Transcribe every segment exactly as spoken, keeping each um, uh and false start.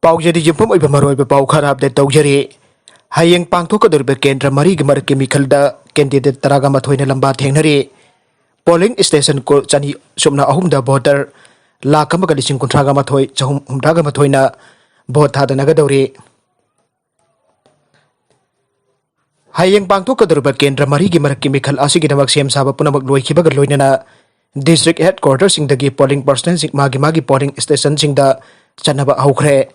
ꯄꯥꯎꯖꯦꯗꯤ ꯌꯨꯝꯐꯝ ꯑꯣꯏꯕ ꯃꯔꯨꯑꯣꯏꯕ ꯄꯥꯎ ꯈꯔ ꯑꯞꯗꯦꯠ ꯇꯧꯖꯔꯤ꯫ ꯍꯌꯦꯡ ꯄꯥꯡꯊꯣꯛꯀꯗꯧꯔꯤꯕ ꯀꯦꯟꯗ꯭ꯔ ꯃꯔꯤꯒꯤ ꯃꯔꯛꯀꯤ ꯃꯤꯈꯜꯗ ꯀꯦꯟꯗꯤꯗꯦꯠ ꯇꯔꯥꯒ ꯃꯥꯊꯣꯏꯅ ꯂꯝꯕꯥ ꯊꯦꯡꯅꯔꯤ꯫ ꯄꯣꯂꯤꯡ ꯁ꯭ꯇꯦꯁꯟ ꯀꯨ-, ꯆꯅꯤ ꯁꯨꯞꯅ ꯑꯍꯨꯝꯗ ꯚꯣꯇꯔ ꯂꯥꯈ ꯑꯃꯒ ꯂꯤꯁꯤꯡ ꯀꯨꯟꯊ꯭ꯔꯥꯒ ꯃꯥꯊꯣꯏ ꯆꯍꯨꯝ ꯍꯨꯝꯗ꯭ꯔꯥꯒ ꯃꯥꯊꯣꯏꯅ ꯚꯣꯠ ꯊꯥꯗꯅꯒꯗꯧꯔꯤ꯫ ꯍꯌꯦꯡ ꯄꯥꯡꯊꯣꯛꯀꯗꯧꯔꯤꯕ ꯀꯦꯟꯗ꯭ꯔ ꯃꯔꯤꯒꯤ ꯃꯔꯛꯀꯤ ꯃꯤꯈꯜ ꯑꯁꯤꯒꯤꯗꯃꯛ ꯁꯦꯝ ꯁꯥꯕ ꯄꯨꯝꯅꯃꯛ ꯂꯣꯏꯈꯤꯕꯒ ꯂꯣꯏꯅꯅ district headquarterꯁꯤꯡꯗꯒꯤ polling personꯁꯤꯡ ꯃꯥꯒꯤ ꯃꯥꯒꯤ polling stationꯁꯤꯡꯗ ꯆꯠꯅꯕ ꯍꯧꯈ꯭ꯔꯦ꯫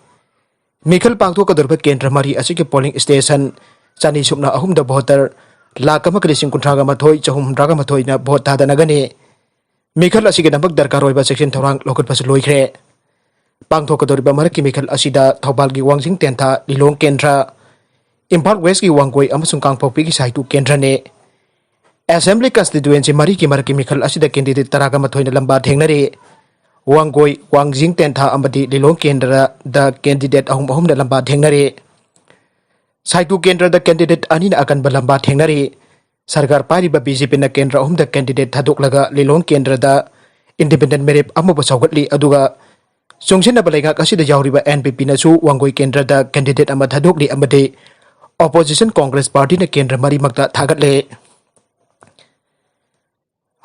ꯃꯤꯈꯜ ꯄꯥꯡꯊꯣꯛꯀꯗꯧꯔꯤꯕ ꯀꯦꯟꯗ꯭ꯔ ꯃꯔꯤ ꯑꯁꯤꯒꯤ polling station ꯆꯅꯤ ꯁꯨꯞꯅ ꯑꯍꯨꯝꯗ ꯚꯣꯇꯔ ꯂꯥꯈ ꯑꯃꯒ ꯂꯤꯁꯤꯡ ꯀꯨꯟꯊ꯭ꯔꯥꯒ ꯃꯥꯊꯣꯏ ꯆꯍꯨꯝ ꯍꯨꯝꯗ꯭ꯔꯥꯒ ꯃꯥꯊꯣꯏꯅ ꯚꯣꯠ ꯊꯥꯗꯅꯒꯅꯤ꯫ ꯃꯤꯈꯜ ꯑꯁꯤꯒꯤꯗꯃꯛ ꯗꯔꯀꯥꯔ ꯑꯣꯏꯕ ꯆꯦꯛꯁꯤꯟ ꯊꯧꯔꯥꯡ ꯂꯧꯈꯠꯄꯁꯨ ꯂꯣꯏꯈ꯭ꯔꯦ꯫ ꯄꯥꯡꯊꯣꯛꯀꯗꯧꯔꯤꯕ ꯃꯔꯛꯀꯤ ꯃꯤꯈꯜ ꯑꯁꯤꯗ ꯊꯧꯕꯥꯜꯒꯤ ꯋꯥꯡꯖꯤꯡ ꯇꯦꯟꯊꯥ ꯂꯤꯂꯣꯡ ꯀꯦꯟꯗ꯭ꯔ, ꯏꯝꯐꯥꯜ ꯋꯦꯁꯀꯤ ꯋꯥꯡꯒꯣꯏ ꯑꯃꯁꯨꯡ ꯀꯥꯡꯄꯣꯛꯄꯤꯒꯤ ꯁꯥꯏꯇꯨ ꯀꯦꯟꯗ꯭ꯔꯅꯤ꯫ Assembly constituency ꯃꯔꯤꯒꯤ ꯃꯔꯛꯀꯤ ꯃꯤꯈꯜ ꯑꯁꯤꯗ candidate ꯇꯔꯥꯒ ꯃꯥꯊꯣꯏꯅ ꯂꯝꯕꯥ ꯊꯦꯡꯅꯔꯤ꯫ ꯋꯥꯡꯒꯣꯏ, ꯋꯥꯡꯖꯤꯡ ꯇꯦꯟꯊꯥ ꯑꯃꯗꯤ ꯂꯤꯂꯣꯡ ꯀꯦꯟꯗ꯭ꯔꯗ candidate ꯑꯍꯨꯝ ꯑꯍꯨꯝꯅ ꯂꯝꯕꯥ ꯊꯦꯡꯅꯔꯤ꯫ ꯁꯥꯏꯇꯨ ꯀꯦꯟꯗ꯭ꯔꯗ candidate ꯑꯅꯤꯅ ꯑꯀꯟꯕ ꯂꯝꯕꯥ ꯊꯦꯡꯅꯔꯤ꯫ ꯁꯔꯀꯥꯔ ꯄꯥꯏꯔꯤꯕ BJPꯅ ꯀꯦꯟꯗ꯭ꯔ ꯑꯍꯨꯝꯗ candidate ꯊꯥꯗꯣꯛꯂꯒ ꯂꯤꯂꯣꯡ ꯀꯦꯟꯗ꯭ꯔꯗ independent ꯃꯤꯔꯦꯞ ꯑꯃꯕꯨ ꯁꯧꯒꯠꯂꯤ꯫ ꯑꯗꯨꯒ ꯆꯨꯡꯁꯤꯟꯅꯕ ꯂꯩꯉꯥꯛ ꯑꯁꯤꯗ ꯌꯥꯎꯔꯤꯕ NPPꯅꯁꯨ ꯋꯥꯡꯒꯣꯏ ꯀꯦꯟꯗ꯭ꯔꯗ candidate ꯑꯃ ꯊꯥꯗꯣꯛꯂꯤ ꯑꯃꯗꯤ opposition Congress Partyꯅ ꯀꯦꯟꯗ꯭ꯔ ꯃꯔꯤꯃꯛꯇ ꯊꯥꯒꯠꯂꯦ꯫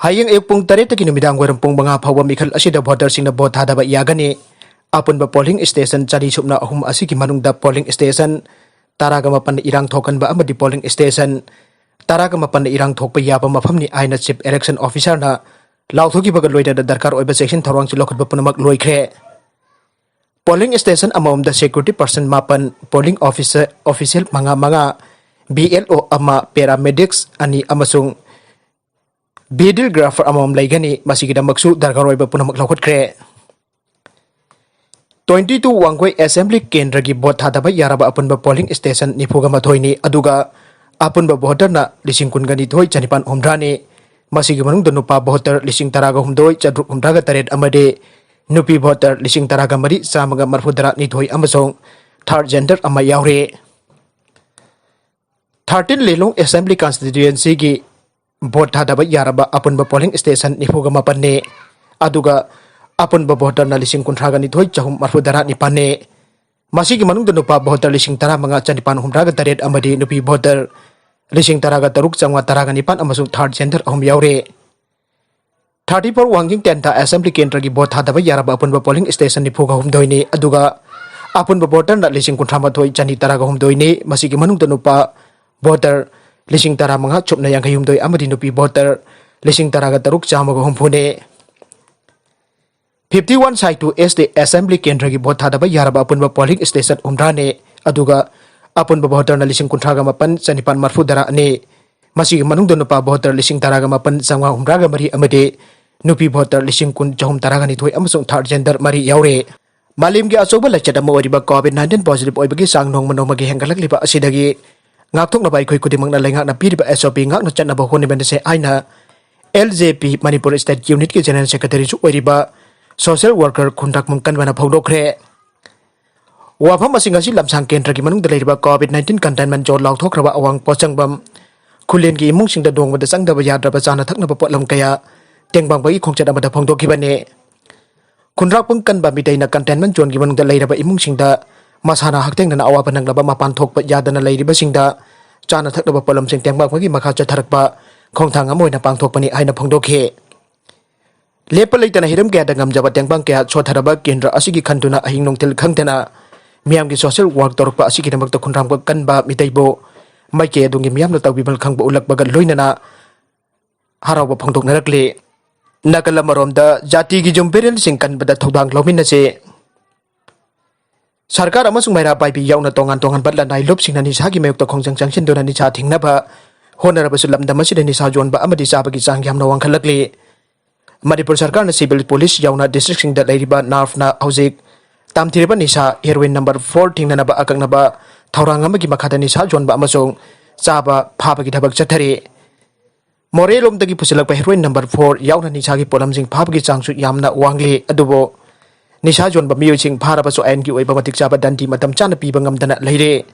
ꯍꯌꯦꯡ ꯑꯌꯨꯛ ꯄꯨꯡ ꯇꯔꯦꯠꯇꯒꯤ ꯅꯨꯃꯤꯗꯥꯡ ꯋꯥꯏꯔꯝ ꯄꯨꯡ ꯃꯉꯥ ꯐꯥꯎꯕ ꯃꯤꯈꯜ ꯑꯁꯤꯗ voterꯁꯤꯡꯅ ꯚꯣꯠ ꯊꯥꯗꯕ ꯌꯥꯒꯅꯤ꯫ ꯑꯄꯨꯟꯕ polling station ꯆꯅꯤ ꯁꯨꯞꯅ ꯑꯍꯨꯝ ꯑꯁꯤꯒꯤ ꯃꯅꯨꯡꯗ polling station ꯇꯔꯥꯒ ꯃꯥꯄꯟꯅ ꯏꯔꯥꯡ ꯊꯣꯛꯍꯟꯕ ꯑꯃꯗꯤ polling station ꯇꯔꯥꯒ ꯃꯥꯄꯟꯅ ꯏꯔꯥꯡ ꯊꯣꯛꯄ ꯌꯥꯕ ꯃꯐꯝꯅꯤ ꯍꯥꯏꯅ Chief Election Officerꯅ ꯂꯥꯎꯊꯣꯛꯈꯤꯕꯒ ꯂꯣꯏꯅꯅ ꯗꯔꯀꯥꯔ ꯑꯣꯏꯕ ꯆꯦꯛꯁꯤꯟ ꯊꯧꯔꯥꯡꯁꯤꯡ ꯂꯧꯈꯠꯄ ꯄꯨꯝꯅꯃꯛ ꯂꯣꯏꯈ꯭ꯔꯦ꯫ Polling station ꯑꯃꯃꯝꯗ security person ꯃꯥꯄꯟ, polling officer, official ꯃꯉꯥ ꯃꯉꯥ, BLO ꯑꯃ, paramedics ꯑꯅꯤ ꯑꯃꯁꯨꯡ videographer ꯑꯃꯃꯝ ꯂꯩꯒꯅꯤ꯫ ꯃꯁꯤꯒꯤꯗꯃꯛꯁꯨ ꯗꯔꯀꯥꯔ ꯑꯣꯏꯕ ꯄꯨꯝꯅꯃꯛ ꯂꯧꯈꯠꯈ꯭ꯔꯦ꯫ Twenty two ꯋꯥꯡꯒꯣꯏ Assembly ꯀꯦꯟꯗ꯭ꯔꯒꯤ ꯚꯣꯠ ꯊꯥꯗꯕ ꯌꯥꯔꯕ ꯑꯄꯨꯟꯕ polling station ꯅꯤꯐꯨꯒ ꯃꯥꯊꯣꯏꯅꯤ, ꯑꯗꯨꯒ ꯑꯄꯨꯟꯕ voterꯅ ꯂꯤꯁꯤꯡ ꯀꯨꯟꯒ ꯅꯤꯊꯣꯏ ꯆꯅꯤꯄꯥꯟ ꯍꯨꯝꯗ꯭ꯔꯥꯅꯤ꯫ ꯃꯁꯤꯒꯤ ꯃꯅꯨꯡꯗ ꯅꯨꯄꯥ voter ꯂꯤꯁꯤꯡ ꯇꯔꯥꯒ ꯍꯨꯝꯗꯣꯏ ꯆꯥꯇ꯭ꯔꯨꯛ ꯍꯨꯝꯗ꯭ꯔꯥꯒ ꯇꯔꯦꯠ ꯑꯃꯗꯤ ꯅꯨꯄꯤ voter ꯂꯤꯁꯤꯡ ꯇꯔꯥꯒ ꯃꯔꯤ ꯆꯥꯝꯃꯒ ꯃꯔꯤꯐꯨꯇꯔꯥ ꯅꯤꯊꯣꯏ ꯑꯃꯁꯨꯡ third gender ꯑꯃ ꯌꯥꯎꯔꯤ꯫ Thirteen ꯂꯤꯂꯣꯡ Assembly Constituencyꯒꯤ ꯚꯣꯠ ꯊꯥꯗꯕ ꯌꯥꯔꯕ ꯑꯄꯨꯟꯕ polling station ꯅꯤꯐꯨꯒ ꯃꯥꯄꯟꯅꯤ, ꯑꯗꯨꯒ ꯑꯄꯨꯟꯕ voterꯅ ꯂꯤꯁꯤꯡ ꯀꯨꯟꯊ꯭ꯔꯥꯒ ꯅꯤꯊꯣꯏ ꯆꯍꯨꯝ ꯃꯔꯤꯐꯨꯇꯔꯥ ꯅꯤꯄꯥꯟꯅꯤ꯫ ꯃꯁꯤꯒꯤ ꯃꯅꯨꯡꯗ ꯅꯨꯄꯥ ꯚꯣꯇꯔ ꯂꯤꯁꯤꯡ ꯇꯔꯥꯃꯉꯥ ꯆꯅꯤꯄꯥꯟ ꯍꯨꯝꯗ꯭ꯔꯥꯒ ꯇꯔꯦꯠ ꯑꯃꯗꯤ ꯅꯨꯄꯤ ꯚꯣꯇꯔ ꯂꯤꯁꯤꯡ ꯇꯔꯥꯒ ꯇꯔꯨꯛ ꯆꯥꯝꯃꯉꯥ ꯇꯔꯥꯒ ꯅꯤꯄꯥꯟ ꯑꯃꯁꯨꯡ ꯊꯥꯔꯠ ꯖꯦꯟꯗꯔ ꯑꯍꯨꯝ ꯌꯥꯎꯔꯦ꯫ ꯊꯥꯔꯇꯤ ꯐꯣꯔ ꯋꯥꯡꯖꯤꯡ ꯇꯦꯟꯊꯥ ꯑꯦꯁꯦꯝꯕ꯭ꯂꯤ ꯀꯦꯟꯗ꯭ꯔꯒꯤ ꯚꯣꯠ ꯊꯥꯗꯕ ꯌꯥꯔꯕ ꯑꯄꯨꯟꯕ ꯄꯣꯂꯤꯡ ꯁ꯭ꯇꯦꯁꯟ ꯅꯤꯐꯨꯒ ꯍꯨꯝꯗꯣꯏꯅꯤ, ꯑꯗꯨꯒ ꯑꯄꯨꯟꯕ ꯚꯣꯇꯔꯅ ꯂꯤꯁꯤꯡ ꯀꯨꯟꯊ꯭ꯔꯥ ꯃꯥꯊꯣꯏ ꯆꯅꯤ ꯇꯔꯥꯒ ꯍꯨꯝꯗꯣꯏꯅꯤ꯫ ꯃꯁꯤꯒꯤ ꯃꯅꯨꯡꯗ ꯅꯨꯄꯥ ꯚꯣꯇꯔ ꯂꯤꯁꯤꯡ ꯇꯔꯥꯃꯉꯥ ꯁꯨꯞꯅ ꯌꯥꯡꯈꯩ ꯍꯨꯝꯗꯣꯏ ꯑꯃꯗꯤ ꯅꯨꯄꯤ ꯚꯣꯇꯔ ꯂꯤꯁꯤꯡ ꯇꯔꯥꯒ ꯇꯔꯨꯛ ꯆꯥꯝꯃꯒ ꯍꯨꯝꯐꯨꯅꯤ꯫ ꯐꯤꯐꯇꯤ ꯋꯥꯟ ꯁꯥꯏ ꯇꯨ ꯑꯦꯁ ꯇꯤ ꯑꯦꯁꯦꯝꯕ꯭ꯂꯤ ꯀꯦꯟꯗ꯭ꯔꯒꯤ ꯚꯣꯠ ꯊꯥꯗꯕ ꯌꯥꯔꯕ ꯑꯄꯨꯟꯕ ꯄꯣꯂꯤꯡ ꯁ꯭ꯇꯦꯁꯟ ꯍꯨꯝꯗ꯭ꯔꯥꯅꯤ, ꯑꯗꯨꯒ ꯑꯄꯨꯟꯕ ꯚꯣꯇꯔꯅ ꯂꯤꯁꯤꯡ ꯀꯨꯟꯊ꯭ꯔꯥꯒ ꯃꯥꯄꯟ ꯆꯅꯤꯄꯥꯟ ꯃꯔꯤꯐꯨ ꯇꯔꯥꯅꯤ꯫ ꯃꯁꯤꯒꯤ ꯃꯅꯨꯡꯗ ꯅꯨꯄꯥ ꯚꯣꯇꯔ ꯂꯤꯁꯤꯡ ꯇꯔꯥꯒ ꯃꯥꯄꯟ ꯆꯥꯝꯃꯉꯥ ꯍꯨꯝꯗ꯭ꯔꯥꯒ ꯃꯔꯤ ꯑꯃꯗꯤ ꯅꯨꯄꯤ ꯚꯣꯇꯔ ꯂꯤꯁꯤꯡ ꯀꯨꯟ ꯆꯍꯨꯝ ꯇꯔꯥꯒ ꯅꯤꯊꯣꯏ ꯑꯃꯁꯨꯡ ꯊꯥꯔꯠ ꯖꯦꯟꯗꯔ ꯃꯔꯤ ꯌꯥꯎꯔꯤ꯫ ꯃꯥꯂꯦꯝꯒꯤ ꯑꯆꯧꯕ ꯂꯥꯏꯆꯠ ꯑꯃ ꯑꯣꯏꯔꯤꯕ ꯀꯣꯚꯤꯗ ꯅꯥꯏꯟꯇꯤꯟ ꯄꯣꯖꯤꯇꯤꯚ ꯑꯣꯏꯕꯒꯤ ꯆꯥꯡ ꯅꯣꯡꯃ ꯅꯣꯡꯃꯒꯤ ꯍꯦꯟꯒꯠꯂꯛꯂꯤꯕ ꯑꯁꯤꯗꯒꯤ ꯉꯥꯛꯊꯣꯛꯅꯕ ꯑꯩꯈꯣꯏ ꯈꯨꯗꯤꯡꯃꯛꯅ ꯂꯩꯉꯥꯛꯅ ꯄꯤꯔꯤꯕ ꯑꯦꯁ ꯑꯣ ꯄꯤ ꯉꯥꯛꯅ ꯆꯠꯅꯕ ꯍꯣꯠꯅꯃꯤꯟꯅꯁꯦ ꯍꯥꯏꯅ ꯑꯦꯜ ꯖꯦ ꯄꯤ ꯃꯅꯤꯄꯨꯔ ꯁ꯭ꯇꯦꯠ ꯌꯨꯅꯤꯠꯀꯤ ꯖꯦꯅꯔꯦꯜ ꯁꯦꯀ꯭ꯔꯦꯇꯔꯤꯁꯨ ꯑꯣꯏꯔꯤꯕ ꯁꯣꯁꯤꯌꯦꯜ ꯋꯥꯔꯀꯔ ꯈꯨꯟꯗ꯭ꯔꯥꯛꯄꯝ ꯀꯟꯕꯅ ꯐꯣꯡꯗꯣꯛꯈ꯭ꯔꯦ꯫ ꯋꯥꯐꯝ ꯑꯁꯤ ꯉꯁꯤ ꯂꯝꯁꯥꯡ ꯀꯦꯟꯗ꯭ꯔꯒꯤ ꯃꯅꯨꯡꯗ ꯂꯩꯔꯤꯕ ꯀꯣꯚꯤꯗ ꯅꯥꯏꯟꯇꯤꯟ ꯀꯟꯇꯦꯟꯃꯦꯟ ꯖꯣꯟ ꯂꯥꯎꯊꯣꯛꯈ꯭ꯔꯕ ꯑꯋꯥꯡ ꯄꯣꯠꯁꯪꯕꯝ ꯈꯨꯂꯦꯟꯒꯤ ꯏꯃꯨꯡꯁꯤꯡꯗ ꯅꯣꯡꯃꯗ ꯆꯪꯗꯕ ꯌꯥꯗ꯭ꯔꯕ ꯆꯥꯅ ꯊꯛꯅꯕ ꯄꯣꯠꯂꯝ ꯀꯌꯥ ꯇꯦꯡꯕꯥꯡꯕꯒꯤ ꯈꯣꯡꯆꯠ ꯑꯃꯗ ꯐꯣꯡꯗꯣꯛꯈꯤꯕꯅꯤ꯫ ꯈꯨꯟꯗ꯭ꯔꯥꯛꯄꯝ ꯀꯟꯕ ꯃꯤꯇꯩꯅ ꯀꯟꯇꯦꯟꯃꯦꯟ ꯖꯣꯟꯒꯤ ꯃꯅꯨꯡꯗ ꯂꯩꯔꯕ ꯏꯃꯨꯡꯁꯤꯡꯗ ꯃꯁꯥꯅ ꯍꯛꯊꯦꯡꯅꯅ ꯑꯋꯥꯕ ꯅꯪꯂꯕ ꯃꯄꯥꯟ ꯊꯣꯛꯄ ꯌꯥꯗꯅ ꯂꯩꯔꯤꯕꯁꯤꯡꯗ ꯆꯥꯅ ꯊꯛꯅꯕ ꯄꯣꯠꯂꯝꯁꯤꯡ ꯇꯦꯡꯕꯥꯡꯕꯒꯤ ꯃꯈꯥ ꯆꯠꯊꯔꯛꯄ ꯈꯣꯡꯊꯥꯡ ꯑꯃ ꯑꯣꯏꯅ ꯄꯥꯡꯊꯣꯛꯄꯅꯤ ꯍꯥꯏꯅ ꯐꯣꯡꯗꯣꯛꯈꯤ꯫ ꯂꯦꯞꯄ ꯂꯩꯇꯅ ꯍꯤꯔꯝ ꯀꯌꯥꯗ ꯉꯝꯖꯕ ꯇꯦꯡꯕꯥꯡ ꯀꯌꯥ ꯁꯣꯠꯊꯔꯕ ꯀꯦꯟꯗ꯭ꯔ ꯑꯁꯤꯒꯤ ꯈꯟꯗꯨꯅ ꯑꯍꯤꯡ ꯅꯨꯡꯊꯤꯜ ꯈꯪꯗꯅ ꯃꯤꯌꯥꯝꯒꯤ ꯁꯣꯁꯤꯌꯦꯜ ꯋꯥꯔꯛ ꯇꯧꯔꯛꯄ ꯑꯁꯤꯒꯤꯗꯃꯛꯇ ꯈꯨꯟꯗ꯭ꯔꯥꯛꯄꯝ ꯀꯟꯕ ꯃꯤꯇꯩꯕꯨ ꯃꯥꯏꯀꯩ ꯑꯗꯣꯝꯒꯤ ꯃꯤꯌꯥꯝꯅ ꯇꯧꯕꯤꯃꯜ ꯈꯪꯕ ꯎꯠꯂꯛꯄꯒ ꯂꯣꯏꯅꯅ ꯍꯔꯥꯎꯕ ꯐꯣꯡꯗꯣꯛꯅꯔꯛꯂꯤ꯫ ꯅꯥꯀꯜ ꯑꯃꯔꯣꯝꯗ ꯖꯥꯇꯤꯒꯤ ꯌꯨꯝ ꯄꯦꯔꯦꯜꯁꯤꯡ ꯀꯟꯕꯗ ꯊꯧꯗꯥꯡ ꯂꯧꯃꯤꯟꯅꯁꯤ꯫ ꯁꯔꯀꯥꯔ ꯑꯃꯁꯨꯡ ꯃꯩꯔꯥ ꯄꯥꯏꯕꯤ ꯌꯥꯎꯅ ꯇꯣꯉꯥꯟ ꯇꯣꯉꯥꯟꯕ ꯂꯅꯥꯏ ꯂꯨꯞꯁꯤꯡꯅ ꯅꯤꯁꯥꯒꯤ ꯃꯥꯌꯣꯛꯇ ꯈꯣꯡꯖꯪ ꯆꯪꯁꯤꯟꯗꯨꯅ ꯅꯤꯁꯥ ꯊꯤꯡꯅꯕ ꯍꯣꯠꯅꯔꯕꯁꯨ ꯂꯝꯗꯝ ꯑꯁꯤꯗ ꯅꯤꯁꯥ ꯌꯣꯟꯕ ꯑꯃꯗꯤ ꯆꯥꯕꯒꯤ ꯆꯥꯡ ꯌꯥꯝꯅ ꯋꯥꯡꯈꯠꯂꯛꯂꯤ꯫ ꯃꯅꯤꯄꯨꯔ ꯁꯔꯀꯥꯔꯅ ꯁꯤꯚꯤꯜ ꯄꯨꯂꯤꯁ ꯌꯥꯎꯅ ꯗꯤꯁꯇ꯭ꯔꯤꯛꯁꯤꯡꯗ ꯂꯩꯔꯤꯕ ꯅꯥꯔꯐꯅ ꯍꯧꯖꯤꯛ ꯇꯝꯊꯤꯔꯕ ꯅꯤꯁꯥ ꯍꯦꯔꯣꯏꯟ ꯅꯝꯕꯔ ꯐꯣꯔ ꯊꯤꯡꯅꯅꯕ ꯑꯀꯛꯅꯕ ꯊꯧꯔꯥꯡ ꯑꯃꯒꯤ ꯃꯈꯥꯗ ꯅꯤꯁꯥ ꯌꯣꯟꯕ ꯑꯃꯁꯨꯡ ꯆꯥꯕ ꯐꯥꯕꯒꯤ ꯊꯕꯛ ꯆꯠꯊꯔꯤ꯫ ꯃꯣꯔꯦꯔꯣꯝꯗꯒꯤ ꯄꯨꯁꯤꯜꯂꯛꯄ ꯍꯦꯔꯣꯏꯟ ꯅꯝꯕꯔ ꯐꯣꯔ ꯌꯥꯎꯅ ꯅꯤꯁꯥꯒꯤ ꯄꯣꯠꯂꯝꯁꯤꯡ ꯐꯥꯕꯒꯤ ꯆꯥꯡꯁꯨ ꯌꯥꯝꯅ ꯋꯥꯡꯂꯤ꯫ ꯑꯗꯨꯕꯨ ꯅꯤꯁꯥ ꯌꯣꯟꯕ ꯃꯤꯑꯣꯏꯁꯤꯡ ꯐꯥꯔꯕꯁꯨ ꯑꯥꯏꯟꯒꯤ ꯑꯣꯏꯕ ꯃꯇꯤꯛ ꯆꯥꯕ ꯗꯟꯗꯤ ꯃꯇꯝ ꯆꯥꯅ ꯄꯤꯕ ꯉꯝꯗꯅ ꯂꯩꯔꯦ꯫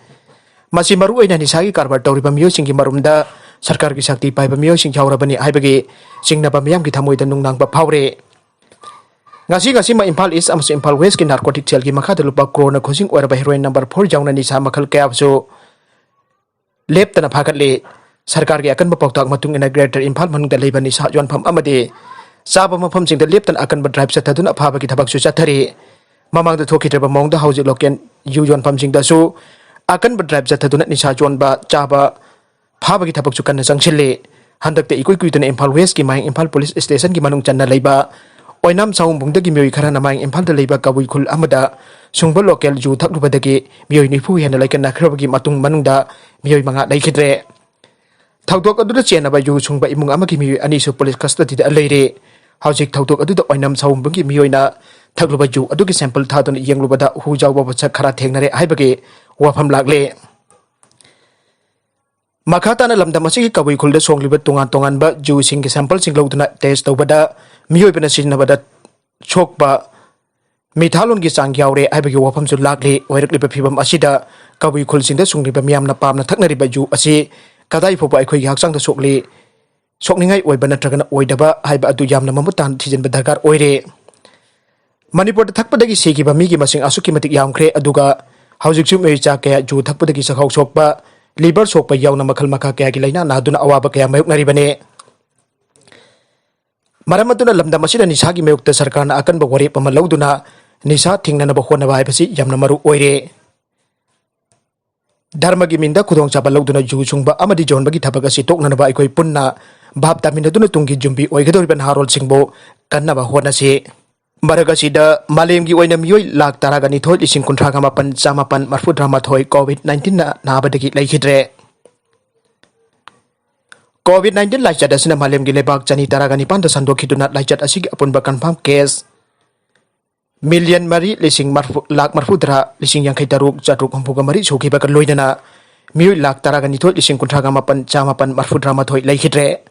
ꯃꯁꯤ ꯃꯔꯨꯑꯣꯏꯅ ꯅꯤꯁꯥꯒꯤ ꯀꯔꯕꯥꯔ ꯇꯧꯔꯤꯕ ꯃꯤꯑꯣꯏꯁꯤꯡꯒꯤ ꯃꯔꯨꯝꯗ ꯁꯔꯀꯥꯔꯒꯤ ꯁꯛꯇꯤ ꯄꯥꯏꯕ ꯃꯤꯑꯣꯏꯁꯤꯡ ꯌꯥꯎꯔꯕꯅꯤ ꯍꯥꯏꯕꯒꯤ ꯆꯤꯡꯅꯕ ꯃꯤꯌꯥꯝꯒꯤ ꯊꯃꯣꯏꯗ ꯅꯨꯡꯅꯥꯡꯕ ꯐꯥꯎꯔꯦ꯫ ꯉꯁꯤ ꯉꯁꯤꯃꯛ ꯏꯝꯐꯥꯜ ꯏꯁ ꯑꯃꯁꯨꯡ ꯏꯝꯐꯥꯜ ꯋꯦꯁꯀꯤ ꯅꯥꯔꯀꯣꯇꯤꯛ ꯁꯦꯜꯒꯤ ꯃꯈꯥꯗ ꯂꯨꯄꯥ ꯀ꯭ꯔꯣꯔꯅ ꯈꯨꯖꯤꯡ ꯑꯣꯏꯔꯕ ꯍꯦꯔꯣꯏꯟ ꯅꯝꯕꯔ ꯐꯣꯔ ꯌꯥꯎꯅ ꯅꯤꯁꯥ ꯃꯈꯜ ꯀꯌꯥꯁꯨ ꯂꯦꯞꯇꯅ ꯐꯥꯒꯠꯂꯤ꯫ ꯁꯔꯀꯥꯔꯒꯤ ꯑꯀꯟꯕ ꯄꯥꯎꯇꯥꯛ ꯃꯇꯨꯡ ꯏꯟꯅ ꯒ꯭ꯔꯦꯇꯔ ꯏꯝꯐꯥꯜ ꯃꯅꯨꯡꯗ ꯂꯩꯕ ꯅꯤꯁꯥ ꯌꯣꯟꯐꯝ ꯑꯃꯗꯤ ꯆꯥꯕ ꯃꯐꯝꯁꯤꯡꯗ ꯂꯦꯞꯇꯅ ꯑꯀꯟꯕ ꯗ꯭ꯔꯥꯏꯚ ꯆꯠꯊꯗꯨꯅ ꯐꯥꯕꯒꯤ ꯊꯕꯛꯁꯨ ꯆꯠꯊꯔꯤ꯫ ꯃꯃꯥꯡꯗ ꯊꯣꯛꯈꯤꯗ꯭ꯔꯕ ꯃꯑꯣꯡꯗ ꯍꯧꯖꯤꯛ ꯂꯣꯀꯦꯜ ꯌꯨ ꯌꯣꯟꯐꯝꯁꯤꯡꯗꯁꯨ ꯑꯀꯟꯕ ꯗ꯭ꯔꯥꯏꯚ ꯆꯠꯊꯗꯨꯅ ꯅꯤꯁꯥ ꯌꯣꯟꯕ ꯆꯥꯕ ꯐꯥꯕꯒꯤ ꯊꯕꯛꯁꯨ ꯀꯟꯅ ꯆꯪꯁꯤꯜꯂꯤ꯫ ꯍꯟꯗꯛꯇ ꯏꯀꯨꯏ ꯀꯨꯏꯗꯅ ꯏꯝꯐꯥꯜ ꯋꯦꯁꯀꯤ ꯃꯥꯌꯣꯛ ꯏꯝꯐꯥꯜ ꯄꯨꯂꯤꯁ ꯁ꯭ꯇꯦꯁꯟꯒꯤ ꯃꯅꯨꯡ ꯆꯟꯅ ꯂꯩꯕ ꯑꯣꯏꯅꯥꯝ ꯁꯥꯋꯨꯝꯕꯨꯡꯗꯒꯤ ꯃꯤꯑꯣꯏ ꯈꯔꯅ ꯃꯥꯌꯣꯛ ꯏꯝꯐꯥꯜꯗ ꯂꯩꯕ ꯀꯕꯨꯏ ꯈꯨꯜ ꯑꯃꯗ ꯁꯨꯡꯕ ꯂꯣꯀꯦꯜ ꯌꯨ ꯊꯛꯂꯨꯕꯗꯒꯤ ꯃꯤꯑꯣꯏ ꯅꯤꯐꯨ ꯍꯦꯟꯅ ꯂꯩꯀꯠꯅꯈ꯭ꯔꯕꯒꯤ ꯃꯇꯨꯡ ꯃꯅꯨꯡꯗ ꯃꯤꯑꯣꯏ ꯃꯉꯥ ꯂꯩꯈꯤꯗ꯭ꯔꯦ꯫ ꯊꯧꯗꯣꯛ ꯑꯗꯨꯗ ꯆꯦꯟꯅꯕ ꯌꯨ ꯁꯨꯡꯕ ꯏꯃꯨꯡ ꯑꯃꯒꯤ ꯃꯤꯑꯣꯏ ꯑꯅꯤꯁꯨ ꯄꯨꯂꯤꯁ ꯀꯁꯇꯗꯤꯗ ꯂꯩꯔꯦ꯫ ꯍꯧꯖꯤꯛ ꯊꯧꯗꯣꯛ ꯑꯗꯨꯗ ꯑꯣꯏꯅꯥꯝ ꯁꯥꯋꯨꯝꯕꯨꯡꯒꯤ ꯃꯤꯑꯣꯏꯅ ꯊꯛꯂꯨꯕ ꯌꯨ ꯑꯗꯨꯒꯤ ꯁꯦꯝꯄꯜ ꯊꯥꯗꯨꯅ ꯌꯦꯡꯂꯨꯕꯗ ꯍꯨ ꯌꯥꯎꯕ ꯄꯣꯠꯁꯛ ꯈꯔ ꯊꯦꯡꯅꯔꯦ ꯍꯥꯏꯕꯒꯤ ꯋꯥꯐꯝ ꯂꯥꯛꯂꯦ꯫ ꯃꯈꯥ ꯇꯥꯅ ꯂꯝꯗꯝ ꯑꯁꯤꯒꯤ ꯀꯕꯨꯏ ꯈꯨꯜꯗ ꯁꯣꯡꯂꯤꯕ ꯇꯣꯉꯥꯟ ꯇꯣꯉꯥꯟꯕ ꯖꯨꯁꯤꯡꯒꯤ ꯁꯦꯝꯄꯜꯁꯤꯡ ꯂꯧꯗꯨꯅ ꯇꯦꯁ ꯇꯧꯕꯗ ꯃꯤꯑꯣꯏꯕꯅ ꯁꯤꯖꯤꯟꯅꯕꯗ ꯁꯣꯛꯄ ꯃꯤꯊꯥꯂꯣꯟꯒꯤ ꯆꯥꯡ ꯌꯥꯎꯔꯦ ꯍꯥꯏꯕꯒꯤ ꯋꯥꯐꯝꯁꯨ ꯂꯥꯛꯂꯤ꯫ ꯑꯣꯏꯔꯛꯂꯤꯕ ꯐꯤꯕꯝ ꯑꯁꯤꯗ ꯀꯕꯨꯏ ꯈꯨꯜꯁꯤꯡꯗ ꯁꯨꯡꯂꯤꯕ ꯃꯤꯌꯥꯝꯅ ꯄꯥꯝꯅ ꯊꯛꯅꯔꯤꯕ ꯖꯨ ꯑꯁꯤ ꯀꯗꯥꯏ ꯐꯥꯎꯕ ꯑꯩꯈꯣꯏꯒꯤ ꯍꯛꯆꯥꯡꯗ ꯁꯣꯛꯂꯤ, ꯁꯣꯛꯅꯤꯡꯉꯥꯏ ꯑꯣꯏꯕ ꯅꯠꯇ꯭ꯔꯒꯅ ꯑꯣꯏꯗꯕ ꯍꯥꯏꯕ ꯑꯗꯨ ꯌꯥꯝꯅ ꯃꯃꯨꯠ ꯇꯥꯅ ꯊꯤꯖꯤꯟꯕ ꯗꯔꯀꯥꯔ ꯑꯣꯏꯔꯦ꯫ ꯃꯅꯤꯄꯨꯔꯗ ꯊꯛꯄꯗꯒꯤ ꯁꯤꯈꯤꯕ ꯃꯤꯒꯤ ꯃꯁꯤꯡ ꯑꯁꯨꯛꯀꯤ ꯃꯇꯤꯛ ꯌꯥꯝꯈ꯭ꯔꯦ, ꯑꯗꯨꯒ ꯍꯧꯖꯤꯛꯁꯨ ꯃꯤꯑꯣꯏ ꯆꯥ ꯀꯌꯥ ꯖꯨ ꯊꯛꯄꯗꯒꯤ ꯆꯥꯛꯈꯥꯎ ꯁꯣꯛꯄ, ꯂꯤꯚꯔ ꯁꯣꯛꯄ ꯌꯥꯎꯅ ꯃꯈꯜ ꯃꯈꯥ ꯀꯌꯥꯒꯤ ꯂꯥꯏꯅꯥ ꯅꯥꯗꯨꯅ ꯑꯋꯥꯕ ꯀꯌꯥ ꯃꯥꯌꯣꯛꯅꯔꯤꯕꯅꯤ꯫ ꯃꯔꯝ ꯑꯗꯨꯅ ꯂꯝꯗꯝ ꯑꯁꯤꯗ ꯅꯤꯁꯥꯒꯤ ꯃꯥꯌꯣꯛꯇ ꯁꯔꯀꯥꯔꯅ ꯑꯀꯟꯕ ꯋꯥꯔꯦꯞ ꯑꯃ ꯂꯧꯗꯨꯅ ꯅꯤꯁꯥ ꯊꯤꯡꯅꯅꯕ ꯍꯣꯠꯅꯕ ꯍꯥꯏꯕꯁꯤ ꯌꯥꯝꯅ ꯃꯔꯨ ꯑꯣꯏꯔꯦ꯫ ꯙꯔꯃꯒꯤ ꯃꯤꯡꯗ ꯈꯨꯗꯣꯡꯆꯥꯕ ꯂꯧꯗꯨꯅ ꯖꯨ ꯁꯨꯡꯕ ꯑꯃꯗꯤ ꯌꯣꯟꯕꯒꯤ ꯊꯕꯛ ꯑꯁꯤ ꯇꯣꯛꯅꯅꯕ ꯑꯩꯈꯣꯏ ꯄꯨꯟꯅ ꯚꯥꯞ ꯇꯥꯃꯤꯟꯅꯗꯨꯅ ꯇꯨꯡꯒꯤ ꯌꯨꯝꯕꯤ ꯑꯣꯏꯒꯗꯧꯔꯤꯕ ꯅꯍꯥꯔꯣꯜꯁꯤꯡꯕꯨ ꯀꯟꯅꯕ ꯍꯣꯠꯅꯁꯤ꯫ ꯃꯔꯛ ꯑꯁꯤꯗ ꯃꯥꯂꯦꯝꯒꯤ ꯑꯣꯏꯅ ꯃꯤꯑꯣꯏ ꯂꯥꯈ ꯇꯔꯥꯒ ꯅꯤꯊꯣꯏ ꯂꯤꯁꯤꯡ ꯀꯨꯟꯊ꯭ꯔꯥꯒ ꯃꯥꯄꯟ ꯆꯥꯃꯥꯄꯟ ꯃꯔꯐꯨꯇꯔꯥ ꯃꯥꯊꯣꯏ ꯀꯣꯚꯤꯗ ꯅꯥꯏꯟꯇꯤꯟꯅ ꯅꯥꯕꯗꯒꯤ ꯂꯩꯈꯤꯗ꯭ꯔꯦ꯫ ꯀꯣꯚꯤꯗ ꯅꯥꯏꯟꯇꯤꯟ ꯂꯥꯏꯆꯠ ꯑꯁꯤꯅ ꯃꯥꯂꯦꯝꯒꯤ ꯂꯩꯕꯥꯛ ꯆꯅꯤ ꯇꯔꯥꯒ ꯅꯤꯄꯥꯟꯗ ꯁꯟꯗꯣꯛꯈꯤꯗꯨꯅ ꯂꯥꯏꯆꯠ ꯑꯁꯤꯒꯤ ꯑꯄꯨꯟꯕ ꯀꯟꯐꯥꯔꯝ ꯀꯦꯁ ꯃꯤꯂꯤꯌꯟ ꯃꯔꯤ ꯂꯤꯁꯤꯡ ꯃꯔꯐꯨ, ꯂꯥꯈ ꯃꯔꯐꯨꯇꯔꯥ ꯂꯤꯁꯤꯡ ꯌꯥꯡꯈꯩ ꯇꯔꯨꯛ ꯆꯥꯇ꯭ꯔꯨꯛ ꯍꯨꯝꯐꯨꯒ ꯃꯔꯤ ꯁꯨꯈꯤꯕꯒ ꯂꯣꯏꯅꯅ ꯃꯤꯑꯣꯏ ꯂꯥꯈ ꯇꯔꯥꯒ ꯅꯤꯊꯣꯏ ꯂꯤꯁꯤꯡ ꯀꯨꯟꯊ꯭ꯔꯥꯒ ꯃꯥꯄꯟ ꯆꯥꯃꯥꯄꯟ ꯃꯔꯐꯨꯇꯔꯥ ꯃꯥꯊꯣꯏ ꯂꯩꯈꯤꯗ꯭ꯔꯦ꯫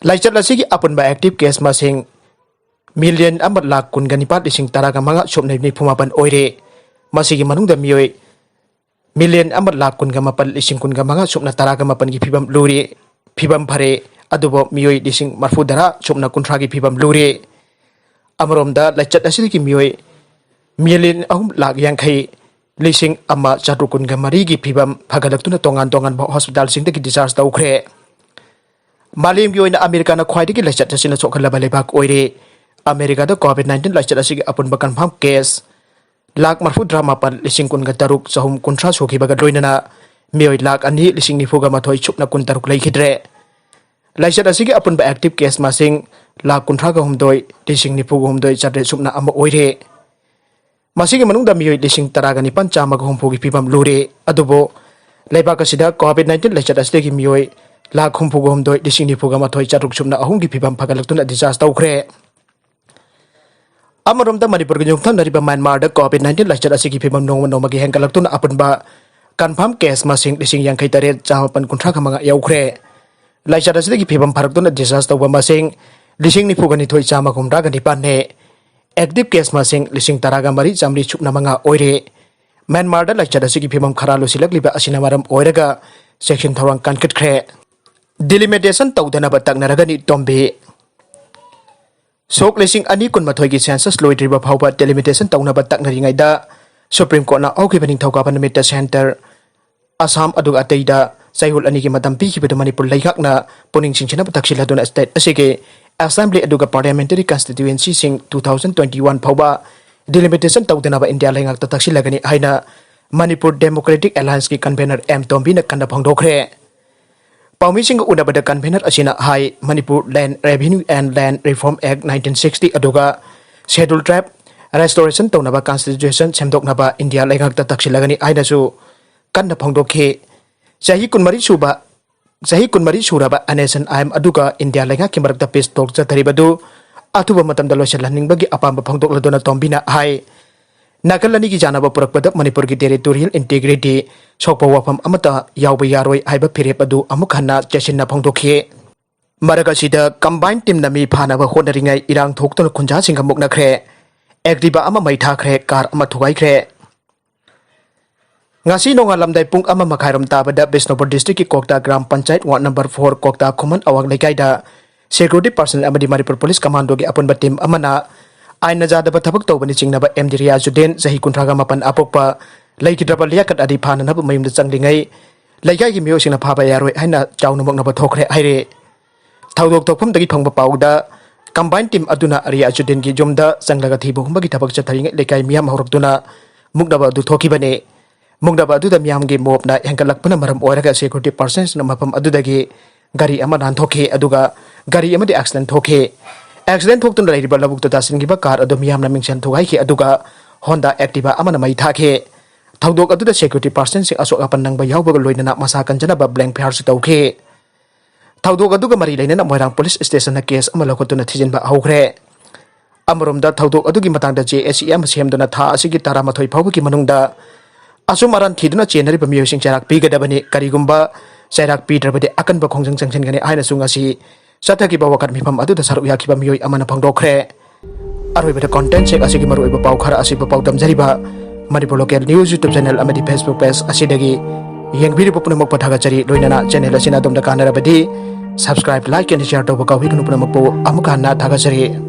ꯂꯥꯏꯆꯠ ꯑꯁꯤꯒꯤ ꯑꯄꯨꯟꯕ ꯑꯦꯛꯇꯤꯚ ꯀꯦꯁ ꯃꯁꯤꯡ ꯃꯤꯂꯤꯌꯟ ꯑꯃ ꯂꯥꯈ ꯀꯨꯟꯒ ꯅꯤꯄꯥꯜ ꯂꯤꯁꯤꯡ ꯇꯔꯥꯒ ꯃꯉꯥ ꯁꯨꯞꯅ ꯅꯤꯐꯨ ꯃꯥꯄꯟ ꯑꯣꯏꯔꯦ꯫ ꯃꯁꯤꯒꯤ ꯃꯅꯨꯡꯗ ꯃꯤꯑꯣꯏ ꯃꯤꯂꯤꯌꯟ ꯑꯃ ꯂꯥꯈ ꯀꯨꯟꯒ ꯃꯥꯄꯜ ꯂꯤꯁꯤꯡ ꯀꯨꯟꯒ ꯃꯉꯥ ꯁꯨꯞꯅ ꯇꯔꯥꯒ ꯃꯥꯄꯜꯒꯤ ꯐꯤꯕꯝ ꯂꯨꯔꯦ, ꯐꯤꯕꯝ ꯐꯔꯦ, ꯑꯗꯨꯕꯨ ꯃꯤꯑꯣꯏ ꯂꯤꯁꯤꯡ ꯃꯔꯐꯨꯇꯔꯥ ꯁꯨꯞꯅ ꯀꯨꯟꯊ꯭ꯔꯥꯒꯤ ꯐꯤꯕꯝ ꯂꯨꯔꯦ꯫ ꯑꯃꯔꯣꯝꯗ, ꯂꯥꯏꯆꯠ ꯑꯁꯤꯗꯒꯤ ꯃꯤꯑꯣꯏ ꯃꯤꯂꯤꯌꯟ ꯑꯍꯨꯝ ꯂꯥꯈ ꯌꯥꯡꯈꯩ ꯂꯤꯁꯤꯡ ꯑꯃ ꯆꯥꯇ꯭ꯔꯨꯛ ꯀꯨꯟꯒ ꯃꯔꯤꯒꯤ ꯐꯤꯕꯝ ꯐꯒꯠꯂꯛꯇꯨꯅ ꯇꯣꯉꯥꯟ ꯇꯣꯉꯥꯟꯕ ꯍꯣꯁꯄꯤꯇꯥꯜꯁꯤꯡꯗꯒꯤ ꯗꯤꯁꯆꯥꯔꯖ ꯇꯧꯈ꯭ꯔꯦ꯫ ꯃꯥꯂꯦꯝꯒꯤ ꯑꯣꯏꯅ ꯑꯃꯦꯔꯤꯀꯥꯅ ꯈ꯭ꯋꯥꯏꯗꯒꯤ ꯂꯥꯏꯆꯠ ꯑꯁꯤꯅ ꯁꯣꯛꯍꯜꯂꯕ ꯂꯩꯕꯥꯛ ꯑꯣꯏꯔꯦ꯫ ꯑꯃꯦꯔꯤꯀꯥꯗ ꯀꯣꯚꯤꯗ ꯅꯥꯏꯟꯇꯤꯟ ꯂꯥꯏꯆꯠ ꯑꯁꯤꯒꯤ ꯑꯄꯨꯟꯕ ꯀꯟꯐꯥꯔꯝ ꯀꯦꯁ ꯂꯥꯈ ꯃꯔꯐꯨꯇꯔꯥ ꯃꯥꯄꯜ ꯂꯤꯁꯤꯡ ꯀꯨꯟꯒ ꯇꯔꯨꯛ ꯆꯍꯨꯝ ꯀꯨꯟꯊ꯭ꯔꯥ ꯁꯨꯈꯤꯕꯒ ꯂꯣꯏꯅꯅ ꯃꯤꯑꯣꯏ ꯂꯥꯈ ꯑꯅꯤ ꯂꯤꯁꯤꯡ ꯅꯤꯐꯨꯒ ꯃꯥꯊꯣꯏ ꯁꯨꯞꯅ ꯀꯨꯟꯇꯔꯨꯛ ꯂꯩꯈꯤꯗ꯭ꯔꯦ꯫ ꯂꯥꯏꯆꯠ ꯑꯁꯤꯒꯤ ꯑꯄꯨꯟꯕ ꯑꯦꯛꯇꯤꯚ ꯀꯦꯁ ꯃꯁꯤꯡ ꯂꯥꯈ ꯀꯨꯟꯊ꯭ꯔꯥꯒ ꯍꯨꯝꯗꯣꯏ ꯂꯤꯁꯤꯡ ꯅꯤꯐꯨꯒ ꯍꯨꯝꯗꯣꯏ ꯆꯥꯇ꯭ꯔꯦꯠ ꯁꯨꯞꯅ ꯑꯃ ꯑꯣꯏꯔꯦ꯫ ꯃꯁꯤꯒꯤ ꯃꯅꯨꯡꯗ ꯃꯤꯑꯣꯏ ꯂꯤꯁꯤꯡ ꯇꯔꯥꯒ ꯅꯤꯄꯥꯟ ꯆꯥꯝꯃꯒ ꯍꯨꯝꯐꯨꯒꯤ ꯐꯤꯕꯝ ꯂꯨꯔꯦ꯫ ꯑꯗꯨꯕꯨ ꯂꯩꯕꯥꯛ ꯑꯁꯤꯗ ꯀꯣꯚꯤꯗ ꯅꯥꯏꯟꯇꯤꯟ ꯂꯥꯏꯆꯠ ꯑꯁꯤꯗꯒꯤ ꯃꯤꯑꯣꯏ ꯂꯥꯈ ꯍꯨꯝꯐꯨꯒ ꯍꯨꯝꯗꯣꯏ ꯂꯤꯁꯤꯡ ꯅꯤꯐꯨꯒ ꯃꯥꯊꯣꯏ ꯆꯥꯇ꯭ꯔꯨꯛ ꯁꯨꯞꯅ ꯑꯍꯨꯝꯒꯤ ꯐꯤꯕꯝ ꯐꯒꯠꯂꯛꯇꯨꯅ ꯗꯤꯁꯆꯥꯔꯖ ꯇꯧꯈ꯭ꯔꯦ꯫ ꯑꯃꯔꯣꯝꯗ, ꯃꯅꯤꯄꯨꯔꯒ ꯌꯨꯝꯐꯝꯅꯔꯤꯕ ꯃ꯭ꯌꯥꯟꯃꯥꯔꯗ ꯀꯣꯚꯤꯗ ꯅꯥꯏꯟꯇꯤꯟ ꯂꯥꯏꯆꯠ ꯑꯁꯤꯒꯤ ꯐꯤꯕꯝ ꯅꯣꯡꯃ ꯅꯣꯡꯃꯒꯤ ꯍꯦꯟꯒꯠꯂꯛꯇꯨꯅ ꯑꯄꯨꯟꯕ ꯀꯟꯐꯥꯔꯝ ꯀꯦꯁ ꯃꯁꯤꯡ ꯂꯤꯁꯤꯡ ꯌꯥꯡꯈꯩ ꯇꯔꯦꯠ ꯆꯥꯃꯥꯄꯟ ꯀꯨꯟꯊ꯭ꯔꯥꯒ ꯃꯉꯥ ꯌꯧꯈ꯭ꯔꯦ꯫ ꯂꯥꯏꯆꯠ ꯑꯁꯤꯗꯒꯤ ꯐꯤꯕꯝ ꯐꯔꯛꯇꯨꯅ ꯗꯤꯁꯆꯥꯔꯖ ꯇꯧꯕ ꯃꯁꯤꯡ ꯂꯤꯁꯤꯡ ꯅꯤꯐꯨꯒ ꯅꯤꯊꯣꯏ ꯆꯥꯝꯃ ꯍꯨꯝꯗ꯭ꯔꯥꯒ ꯅꯤꯄꯥꯟꯅꯦ꯫ ꯑꯦꯛꯇꯤꯚ ꯀꯦꯁ ꯃꯁꯤꯡ ꯂꯤꯁꯤꯡ ꯇꯔꯥꯒ ꯃꯔꯤ ꯆꯥꯝꯃꯔꯤ ꯁꯨꯞꯅ ꯃꯉꯥ ꯑꯣꯏꯔꯦ꯫ ꯃ꯭ꯌꯥꯟꯃꯥꯔꯗ ꯂꯥꯏꯆꯠ ꯑꯁꯤꯒꯤ ꯐꯤꯕꯝ ꯈꯔ ꯂꯨꯁꯤꯜꯂꯛꯂꯤꯕ ꯑꯁꯤꯅ ꯃꯔꯝ ꯑꯣꯏꯔꯒ ꯆꯦꯛꯁꯤꯟ ꯊꯧꯔꯥꯡ ꯀꯟꯈꯠꯈ꯭ꯔꯦ꯫ ꯗꯤꯂꯤꯃꯤꯇꯦꯁꯟ ꯇꯧꯗꯅꯕ ꯇꯛꯅꯔꯒꯅꯤ ꯇꯣꯝꯕꯤ꯫ ꯁꯣꯛ ꯂꯤꯁꯤꯡ ꯑꯅꯤ ꯀꯨꯟꯃꯥꯊꯣꯏꯒꯤ ꯁꯦꯟꯁꯁ ꯂꯣꯏꯗ꯭ꯔꯤꯕ ꯐꯥꯎꯕ ꯗꯤꯂꯤꯃꯤꯇꯦꯁꯟ ꯇꯧꯅꯕ ꯇꯛꯅꯔꯤꯉꯩꯗ, ꯁꯨꯄ꯭ꯔꯤꯝ ꯀꯣꯔꯠꯅ ꯍꯧꯈꯤꯕ ꯅꯤꯡꯊꯧꯀꯥꯕ ꯅꯨꯃꯤꯠꯇ ꯁꯦꯟꯇꯔ, ꯑꯁꯥꯝ ꯑꯗꯨꯒ ꯑꯇꯩꯗ ꯆꯌꯣꯜ ꯑꯅꯤꯒꯤ ꯃꯇꯝ ꯄꯤꯈꯤꯕꯗꯨ ꯃꯅꯤꯄꯨꯔ ꯂꯩꯉꯥꯛꯅ ꯄꯨꯛꯅꯤꯡ ꯆꯤꯡꯁꯤꯟꯅꯕ ꯇꯛꯁꯤꯜꯂꯗꯨꯅ ꯁ꯭ꯇꯦꯠ ꯑꯁꯤꯒꯤ ꯑꯦꯁꯦꯝꯕ꯭ꯂꯤ ꯑꯗꯨꯒ ꯄꯥꯔꯂꯤꯌꯥꯃꯦꯟꯇꯔꯤ ꯀꯟꯁꯇꯤꯇ꯭ꯌꯨꯑꯦꯟꯁꯤꯁꯤꯡ ꯇꯨ ꯊꯥꯎꯖꯟ ꯇ꯭ꯋꯦꯟꯇꯤ ꯋꯥꯟ ꯐꯥꯎꯕ ꯗꯤꯂꯤꯃꯤꯇꯦꯁꯟ ꯇꯧꯗꯅꯕ ꯏꯟꯗꯤꯌꯥ ꯂꯩꯉꯥꯛꯇ ꯇꯛꯁꯤꯜꯂꯒꯅꯤ ꯍꯥꯏꯅ ꯃꯅꯤꯄꯨꯔ ꯗꯦꯃꯣꯀ꯭ꯔꯦꯇꯤꯛ ꯑꯦꯂꯥꯌꯟꯁꯀꯤ ꯀꯟꯚꯦꯅꯔ ꯑꯦꯝ ꯇꯣꯝꯕꯤꯅ ꯀꯟꯅ ꯐꯣꯡꯗꯣꯛꯈ꯭ꯔꯦ꯫ ꯄꯥꯎꯃꯤꯁꯤꯡꯒ ꯎꯅꯕꯗ ꯀꯟꯚꯦꯅꯔ ꯑꯁꯤꯅ ꯍꯥꯏ, Manipur Land Revenue and Land Reform Act nineteen sixty ꯑꯗꯨꯒ Schedule Tribe restoration ꯇꯧꯅꯕ ꯀꯟꯁꯇꯤꯇ꯭ꯌꯨꯁꯟ ꯁꯦꯝꯗꯣꯛꯅꯕ ꯏꯟꯗꯤꯌꯥ ꯂꯩꯉꯥꯛꯇ ꯇꯛꯁꯤꯜꯂꯒꯅꯤ ꯍꯥꯏꯅꯁꯨ ꯀꯟꯅ ꯐꯣꯡꯗꯣꯛꯈꯤ꯫ ꯆꯍꯤ ꯀꯨꯟꯃꯔꯤ ꯁꯨꯕ, ꯆꯍꯤ ꯀꯨꯟꯃꯔꯤ ꯁꯨꯔꯕ N S N I M ꯑꯗꯨꯒ ꯏꯟꯗꯤꯌꯥ ꯂꯩꯉꯥꯛꯀꯤ ꯃꯔꯛꯇ ꯄꯤꯁ ꯇꯣꯛ ꯆꯠꯊꯔꯤꯕꯗꯨ ꯑꯊꯨꯕ ꯃꯇꯝꯗ ꯂꯣꯏꯁꯤꯜꯍꯟꯅꯤꯡꯕꯒꯤ ꯑꯄꯥꯝꯕ ꯐꯣꯡꯗꯣꯛꯂꯗꯨꯅ ꯇꯣꯝꯕꯤꯅ ꯍꯥꯏ, ꯅꯥꯀꯜ ꯑꯅꯤꯒꯤ ꯌꯥꯅꯕ ꯄꯨꯔꯛꯄꯗ ꯃꯅꯤꯄꯨꯔꯒꯤ ꯇꯦꯔꯤꯇꯣꯔꯤꯌꯦꯜ ꯏꯟꯇꯤꯒ꯭ꯔꯤꯇꯤ ꯁꯣꯛꯄ ꯋꯥꯐꯝ ꯑꯃꯠꯇ ꯌꯥꯎꯕ ꯌꯥꯔꯣꯏ ꯍꯥꯏꯕ ꯐꯤꯔꯦꯞ ꯑꯗꯨ ꯑꯃꯨꯛ ꯍꯟꯅ ꯆꯦꯠꯁꯤꯟꯅ ꯐꯣꯡꯗꯣꯛꯈꯤ꯫ ꯃꯔꯛ ꯑꯁꯤꯗ ꯀꯝꯕꯥꯏꯟ ꯇꯤꯝꯅ ꯃꯤ ꯐꯥꯅꯕ ꯍꯣꯠꯅꯔꯤꯉꯩ ꯏꯔꯥꯡ ꯊꯣꯛꯇꯨꯅ ꯈꯨꯟꯖꯥꯁꯤꯡꯒ ꯃꯨꯛꯅꯈ꯭ꯔꯦ꯫ ꯑꯦꯛꯇꯤꯚꯥ ꯑꯃ ꯃꯩ ꯊꯥꯈ꯭ꯔꯦ, ꯀꯥꯔ ꯑꯃ ꯊꯨꯒꯥꯏꯈ꯭ꯔꯦ꯫ ꯉꯁꯤ ꯅꯣꯡꯉꯥꯜꯂꯝꯗꯥꯏ ꯄꯨꯡ ꯑꯃ ꯃꯈꯥꯏꯔꯣꯝ ꯇꯥꯕꯗ ꯕꯤꯁꯅꯨꯄꯨꯔ ꯗꯤꯁꯇ꯭ꯔꯤꯛꯀꯤ Kokta gram panchayat ward number four Kokta Khuman ꯑꯋꯥꯡ ꯂꯩꯀꯥꯏꯗ ꯁꯦꯀ꯭ꯌꯨꯔꯤꯇꯤ ꯄꯥꯔꯁꯅꯦꯜ ꯑꯃꯗꯤ ꯃꯅꯤꯄꯨꯔ ꯄꯨꯂꯤꯁ ꯀꯃꯥꯟꯗꯣꯒꯤ ꯑꯄꯨꯟꯕ ꯇꯤꯝ ꯑꯃꯅ ꯑꯥꯏꯟꯅ ꯌꯥꯗꯕ ꯊꯕꯛ ꯇꯧꯕꯅꯤ ꯆꯤꯡꯅꯕ ꯑꯦꯝ ꯗꯤ ꯔꯤꯌꯥꯖꯨꯗꯤꯟ, ꯆꯍꯤ ꯀꯨꯟꯊ꯭ꯔꯥꯒ ꯃꯥꯄꯟ ꯑꯄꯣꯛꯄ, ꯂꯩꯈꯤꯗ꯭ꯔꯕ ꯂꯤꯌꯥꯀꯠ ꯑꯗꯤ ꯐꯥꯅꯅꯕ ꯃꯌꯨꯝꯗ ꯆꯪꯂꯤꯉꯩ ꯂꯩꯀꯥꯏꯒꯤ ꯃꯤꯑꯣꯏꯁꯤꯡꯅ ꯐꯥꯕ ꯌꯥꯔꯣꯏ ꯍꯥꯏꯅ ꯆꯥꯎꯅ ꯃꯨꯛꯅꯕ ꯊꯣꯛꯈ꯭ꯔꯦ ꯍꯥꯏꯔꯦ꯫ ꯊꯧꯗꯣꯛ ꯊꯣꯛꯐꯝꯗꯒꯤ ꯐꯪꯕ ꯄꯥꯎꯗ, ꯀꯝꯕꯥꯏꯟ ꯇꯤꯝ ꯑꯗꯨꯅ ꯔꯤꯌꯥꯖꯨꯗꯤꯟꯒꯤ ꯌꯨꯝꯗ ꯆꯪꯂꯒ ꯊꯤꯕ ꯍꯨꯝꯕꯒꯤ ꯊꯕꯛ ꯆꯠꯊꯔꯤꯉꯩ ꯂꯩꯀꯥꯏ ꯃꯤꯌꯥꯝ ꯍꯧꯔꯛꯇꯨꯅ ꯃꯨꯛꯅꯕ ꯑꯗꯨ ꯊꯣꯛꯈꯤꯕꯅꯤ꯫ ꯃꯨꯛꯅꯕ ꯑꯗꯨꯗ ꯃꯤꯌꯥꯝꯒꯤ ꯃꯣꯞꯅ ꯍꯦꯟꯒꯠꯂꯛꯄꯅ ꯃꯔꯝ ꯑꯣꯏꯔꯒ ꯁꯦꯀ꯭ꯌꯨꯔꯤꯇꯤ ꯄꯥꯔꯁꯟꯁꯤꯡꯅ ꯃꯐꯝ ꯑꯗꯨꯗꯒꯤ ꯒꯥꯔꯤ ꯑꯃ ꯅꯥꯟꯊꯣꯛꯈꯤ, ꯑꯗꯨꯒ ꯒꯥꯔꯤ ꯑꯃꯗꯤ ꯑꯦꯛꯁꯤꯗꯦꯟ ꯊꯣꯛꯈꯤ꯫ ꯑꯦꯛꯁꯤꯗꯦꯟ ꯊꯣꯛꯇꯨꯅ ꯂꯩꯔꯤꯕ ꯂꯧꯕꯨꯛꯇ ꯇꯥꯁꯤꯟꯈꯤꯕ ꯀꯥꯔ ꯑꯗꯨ ꯃꯤꯌꯥꯝꯅ ꯃꯤꯡꯁꯦꯜ ꯊꯨꯒꯥꯏꯈꯤ, ꯑꯗꯨꯒ ꯍꯣꯟꯗꯥ ꯑꯦꯛꯇꯤꯚꯥ ꯑꯃꯅ ꯃꯩ ꯊꯥꯈꯤ꯫ ꯊꯧꯗꯣꯛ ꯑꯗꯨꯗ ꯁꯦꯀ꯭ꯌꯨꯔꯤꯇꯤ ꯄꯥꯔꯁꯟꯁꯤꯡ ꯑꯁꯣꯛ ꯑꯄꯟ ꯅꯪꯕ ꯌꯥꯎꯕꯒ ꯂꯣꯏꯅꯅ ꯃꯁꯥ ꯀꯟꯖꯅꯕ ꯕ꯭ꯂꯦꯡ ꯐꯌꯥꯔꯁꯨ ꯇꯧꯈꯤ꯫ ꯊꯧꯗꯣꯛ ꯑꯗꯨꯒ ꯃꯔꯤ ꯂꯩꯅꯅ ꯃꯣꯏꯔꯥꯡ ꯄꯨꯂꯤꯁ ꯁ꯭ꯇꯦꯁꯟꯅ ꯀꯦꯁ ꯑꯃ ꯂꯧꯈꯠꯇꯨꯅ ꯊꯤꯖꯤꯟꯕ ꯍꯧꯈ꯭ꯔꯦ꯫ ꯑꯃꯔꯣꯝꯗ, ꯊꯧꯗꯣꯛ ꯑꯗꯨꯒꯤ ꯃꯇꯥꯡꯗ ꯖꯦ ꯑꯦ ꯁꯤ ꯑꯃ ꯁꯦꯝꯗꯨꯅ ꯊꯥ ꯑꯁꯤꯒꯤ ꯇꯔꯥꯃꯥꯊꯣꯏ ꯐꯥꯎꯕꯒꯤ ꯃꯅꯨꯡꯗ ꯑꯆꯨꯝ ꯑꯔꯥꯟ ꯊꯤꯗꯨꯅ ꯆꯦꯟꯅꯔꯤꯕ ꯃꯤꯑꯣꯏꯁꯤꯡ ꯆꯩꯔꯥꯛ ꯄꯤꯒꯗꯕꯅꯤ꯫ ꯀꯔꯤꯒꯨꯝꯕ ꯆꯩꯔꯥꯛ ꯄꯤꯗ꯭ꯔꯕꯗꯤ ꯑꯀꯟꯕ ꯈꯣꯡꯖꯪ ꯆꯪꯁꯤꯟꯒꯅꯤ ꯍꯥꯏꯅꯁꯨ ꯉꯁꯤ ꯆꯠꯊꯈꯤꯕ ꯋꯥꯀꯠ ꯃꯤꯐꯝ ꯑꯗꯨꯗ ꯁꯔꯨꯛ ꯌꯥꯈꯤꯕ ꯃꯤꯑꯣꯏ ꯑꯃꯅ ꯐꯣꯡꯗꯣꯛꯈ꯭ꯔꯦ꯫ ꯑꯔꯣꯏꯕꯗ ꯀꯣꯟꯇꯦꯟ ꯆꯦꯛ ꯑꯁꯤꯒꯤ ꯃꯔꯨꯑꯣꯏꯕ ꯄꯥꯎ ꯈꯔ ꯑꯁꯤꯕꯨ ꯄꯥꯎꯗꯝꯖꯔꯤꯕ Manipur local news YouTube channel ꯑꯃꯗꯤ ꯐꯦꯁꯕꯨꯛ ꯄꯦꯖ ꯑꯁꯤꯗꯒꯤ ꯌꯦꯡꯕꯤꯔꯤꯕ ꯄꯨꯝꯅꯃꯛꯄꯨ ꯊꯥꯒꯠꯆꯔꯤ꯫ ꯂꯣꯏꯅꯅ ꯆꯦꯅꯦꯜ ꯑꯁꯤꯅ ꯑꯗꯣꯝꯗ ꯀꯥꯟꯅꯔꯕꯗꯤ subscribe, like and share ꯇꯧꯕ ꯀꯥꯎꯕꯤꯒꯅꯨ꯫ ꯄꯨꯝꯅꯃꯛꯄꯨ ꯑꯃꯨꯛꯀ ꯍꯟꯅ ꯊꯥꯒꯠꯆꯔꯤ꯫